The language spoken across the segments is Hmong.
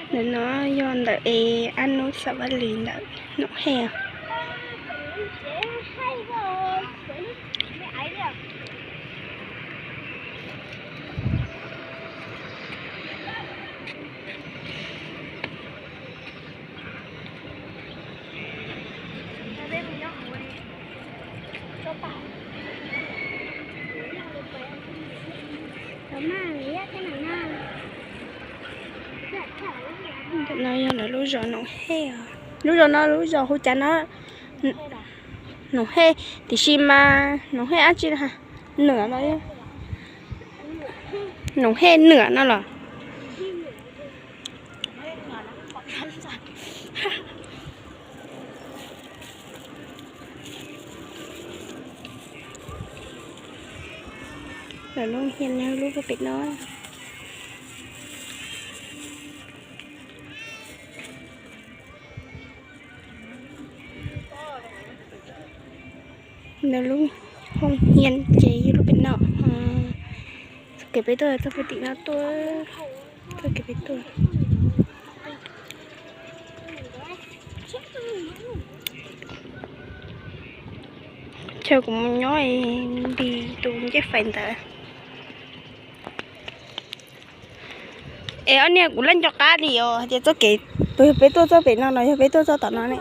Ntawm no yog ntawm es Ab Nub Xav Vaj Lis ntawm Noom Hej. Ntawm no yog lawv lub zos Noom Hej os. Lub zos no lub zos hu cas no? Noom Hej, tiam sis mas Noom Hej dab tsi na? Nram no, Noom Hej nram no los? Lawv lub hiaj lub pem no. Lawv lub hoo hiaj ces yog lub pem no. Txoj kev peb tuaj, txoj puag tim no tuaj, txoj kev peb tuaj. Chaw kuv mus nyob nti tus ncej fais ntawd. Es ob niag kuv laj nco qab li os, hais tias txoj kev, peb tuaj txoj pem no los yog peb tuaj txoj tom no ne?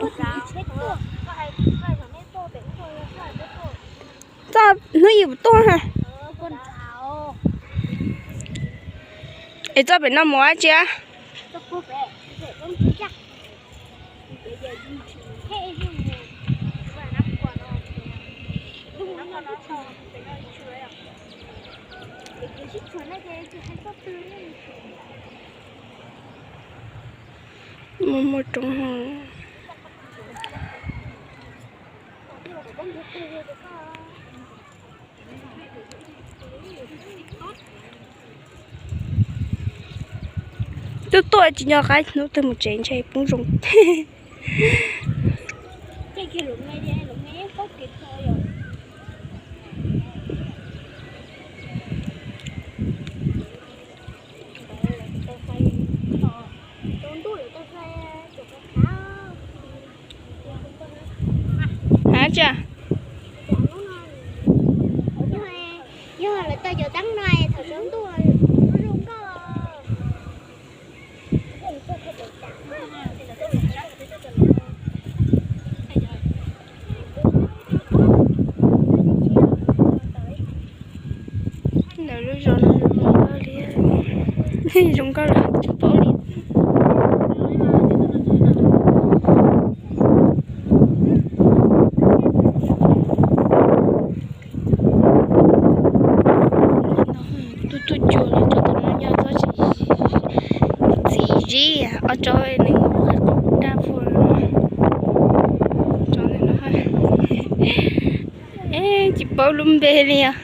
Txoj hnub ib puas tuaj ha? Es txoj pem no mus dab tsi? Muaj muaj roob. Twb tuaj tsis nco qab hnub twg mus tsev ntshe poob zoo. Hais tsi? Yog lawv tau cov teeb no thaum tsaus ntuj zoo nkauj. Ntawm lub zos no zoo nkauj li, zoo nkauj li tsis paub li. Tuaj tuaj cuag lawv tsob ntawm no yog tsob txiv zib, ob tsob nws qaum daj vog. Tsob ntawm no, es tsis paub lub npe li os.